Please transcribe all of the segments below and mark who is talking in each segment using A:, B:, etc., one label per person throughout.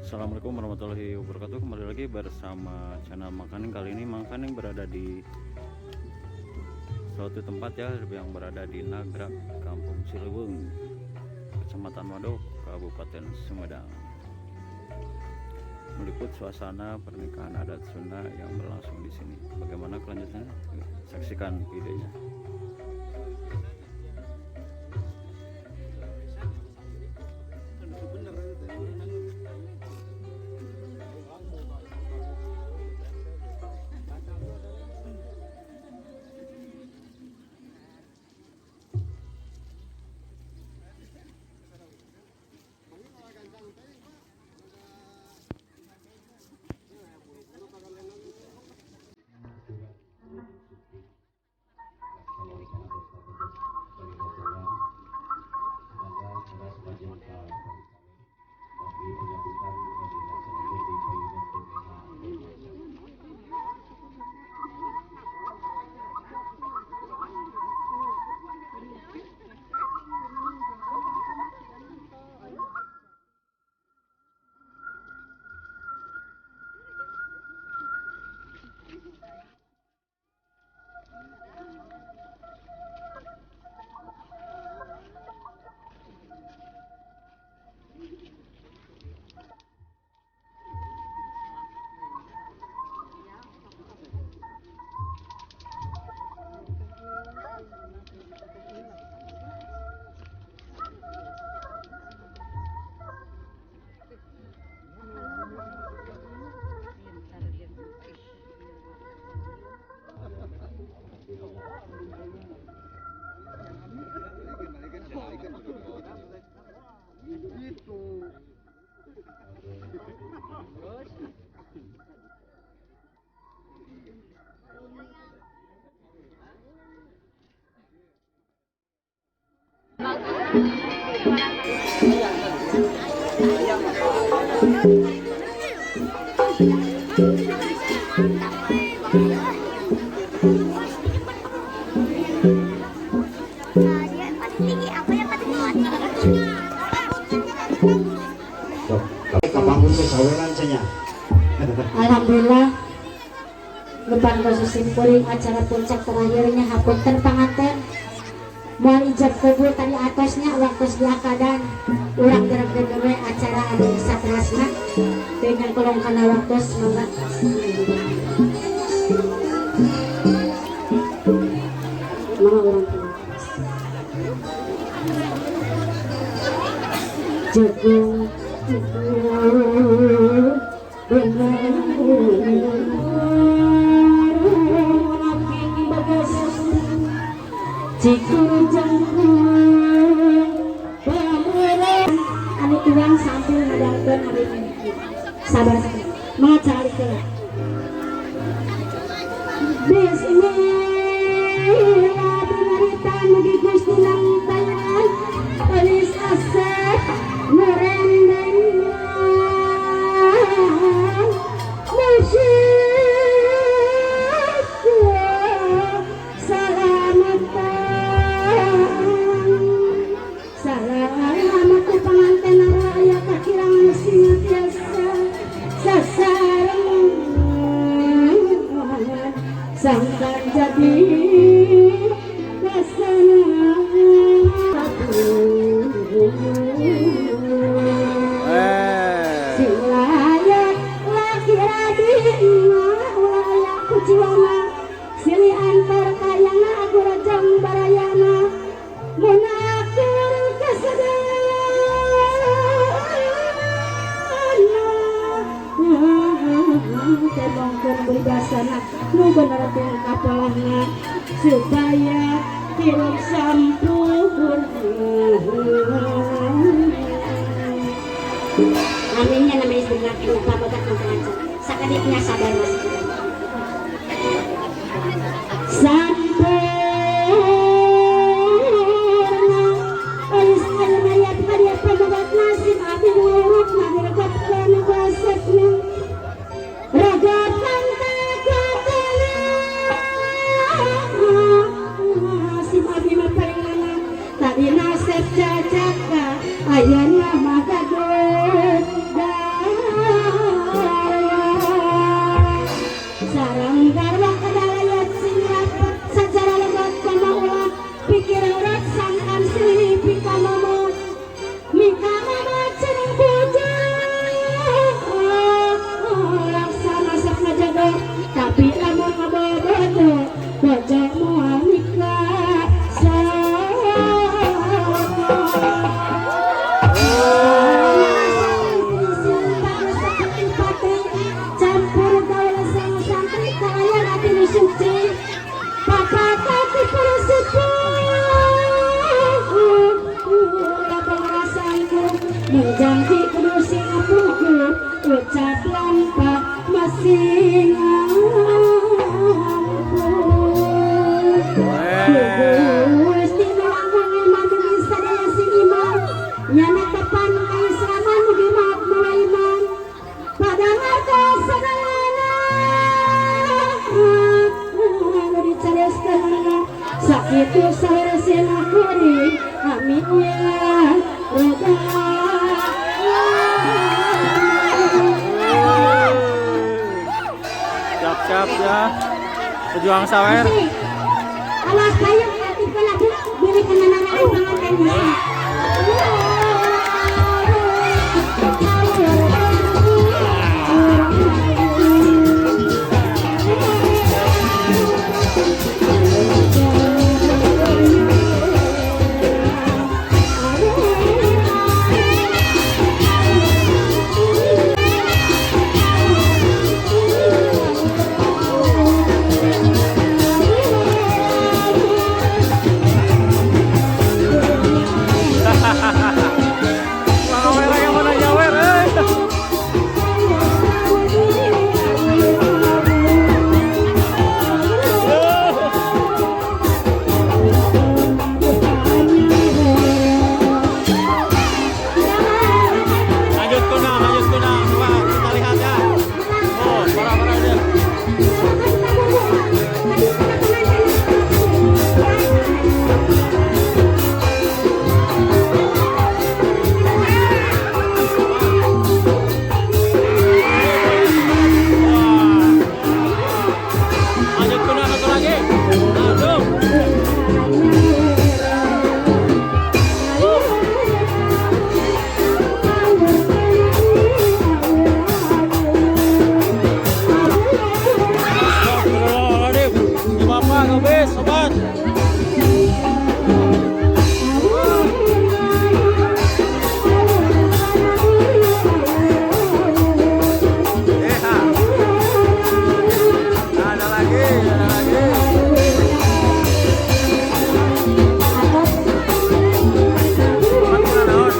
A: Assalamualaikum warahmatullahi wabarakatuh. Kembali lagi bersama channel Makaning. Kali ini Makaning berada di suatu tempat ya, yang berada di Nagrak, Kampung Cileuweung, Kecamatan Waduk, Kabupaten Sumedang. Meliput suasana pernikahan adat Sunda yang berlangsung di sini. Bagaimana kelanjutannya? Saksikan videonya.
B: Alhamdulillah depan khusus kuring acara puncak terakhirnya hapunten panganten moal ijab kabul tadi atosnya waktu diakadan urang gerak-gerak we acara anu saterasna dengan kolong kana waktu mangga. Mangga urang jago anu tuang sambil ngadangkeun ari sabar sabar maca cari heula. Bismillah binaritan mugi Gusti nangtayan alis asep nurendeng sangkan jadi silayak laki radina ulayak kuciwana sili antar kayana aku rajang barayana munakur kesedana temongkon beribasana nu bener tingkah polahna supaya hirup sampurna. Aminnya namanya istri laki pabogat mangka sakadipnya sabar mas sampurna alis mayat hadiah pabogat nasib abdi ngurukna diregapkeun basepna ragapan takutna nasib abdi mah paling Kitu saur sim kuring, amin ya robbal alamin.
A: Siap-siap ya. Pejuang sawer.
B: Awas kayu nanti pelaku beli kenangan pengantin musik.
A: Mang Awer yang mana nyawer euy. Lanjut kunang, lanjut kunang. Coba kita lihat ya. Oh, para-para aja. Lanjut kunang satu lagi. Langsung. Astagfirullahaladzim. Ini bapak ngebis, sobat. Iya. Ada lagi, ada lagi. Sobat, mana naon?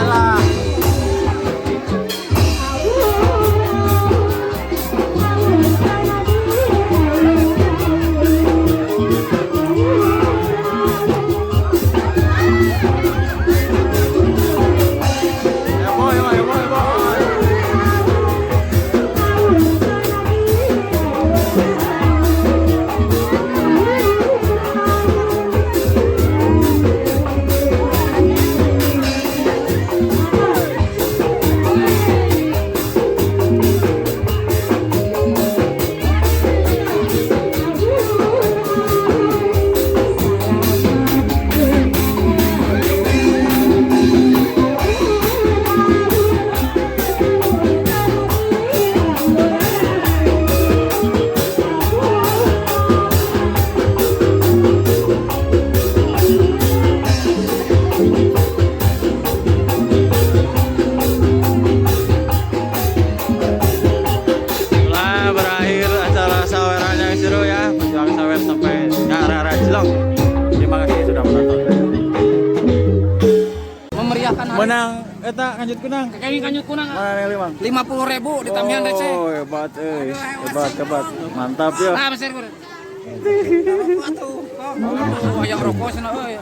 A: Alah. Heboh, heboh, heboh, heboh. Lah berakhir acara saweran yang seru ya, pejuang sawer sampai ke arah-arah Cilong. Terima kasih sudah menonton.
C: Memeriahkan hari.
A: Menang eta kanjut kunang.
C: Kayaknya kanjut kunang.
A: Mana yang lima?
C: 50.000 ditambahan receh.
A: Oh, hebat euy. Hebat, hebat. Mantap ya.
C: Nah, besar gue. Atuh, kok. Yang rokok sana euy.